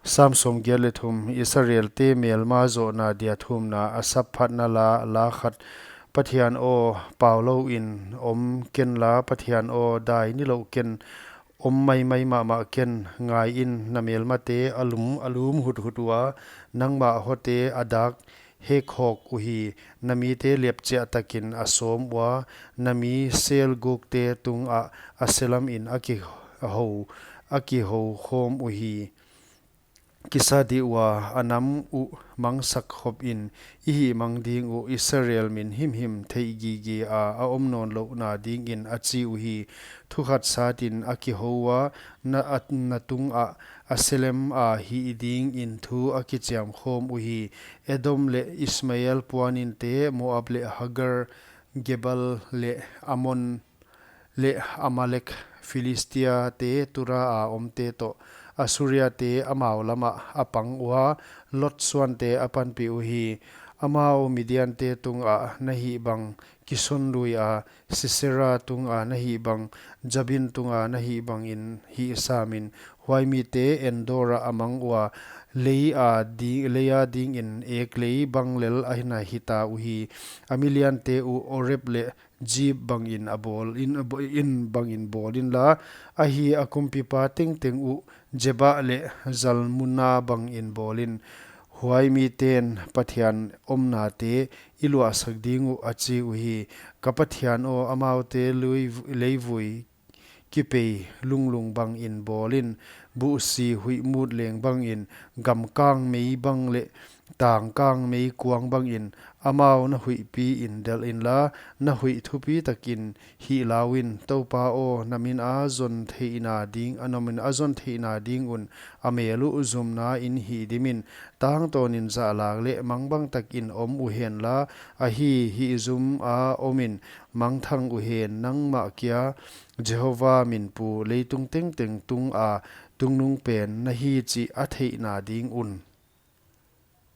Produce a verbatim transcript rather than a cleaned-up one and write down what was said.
Sam sawmgiat leh thum. Israelte melma zohna dia thumna. Asaph phatna la. La khat. Pathian aw, pau louin om kenla, Pathian aw, dai nilouh ken, om maimai mahmah ken. Ngaiin, na melmate a lum, a lum huthut ua, nangmah hote a dak hekhawk uhi. Na mite liapchiah takin a sawm ua, na mi selgukte tungah a selamin a kihou, a kihou khawm uhi. Kisa dih ua, a nam uh mangsak khopin, i hihmang ding uh, Israel min himhim theihgige a, a om nawnlouhna dingin, a chi uhi. Thu khat satin a kihou ua, na, a, na tungah a selema hih dingin thu a kichiam khawm uhi. Edom leh Ismael puaninte, Moab leh Hagar, Gebal leh Ammon leh Amalek, Philistiate tura a omte toh, Assuriate amau lamah a pang ua, Lot suante a panpih uhi. Amau Midiante tungah na hih bang kisonlui a, Sisera tungah na hih bang, Jabin tungah na hih bangin hih samin. Huai mite Endor ah a mang ua, lei a di-, lei a dingin ek lei bang lel a na hita uhi. A miliante uh Oreb leh Zeeb bangin a bawl in, in bangin bawl inla, ahi a kumpipa tengteng uh Zeba leh Zalmunna bangin bawl in. Huai miten Pathian omnate i luahsak ding uh, a chi uhi. Ka Pathian aw, amaute lui, leivui kipei lunglung bangin bawl in, buhsi huih mut leng bangin, gamkang mei bang leh tangkang meikuang bangin, amau na huihpiin delh inla, na huih thupi takin hih lauin. Toupa aw, na min a zon theihna ding, a na min a zon theihna ding un, a mel uh zumnain hihdimin, tangtawnin zahlak leh mangbang takin om uhenla, ahi, hihzum a omin mangthang uhen. Nangmah kia Jehovah min pu, leitung tengteng tunga tungnungpen na hi chih a theihna ding un.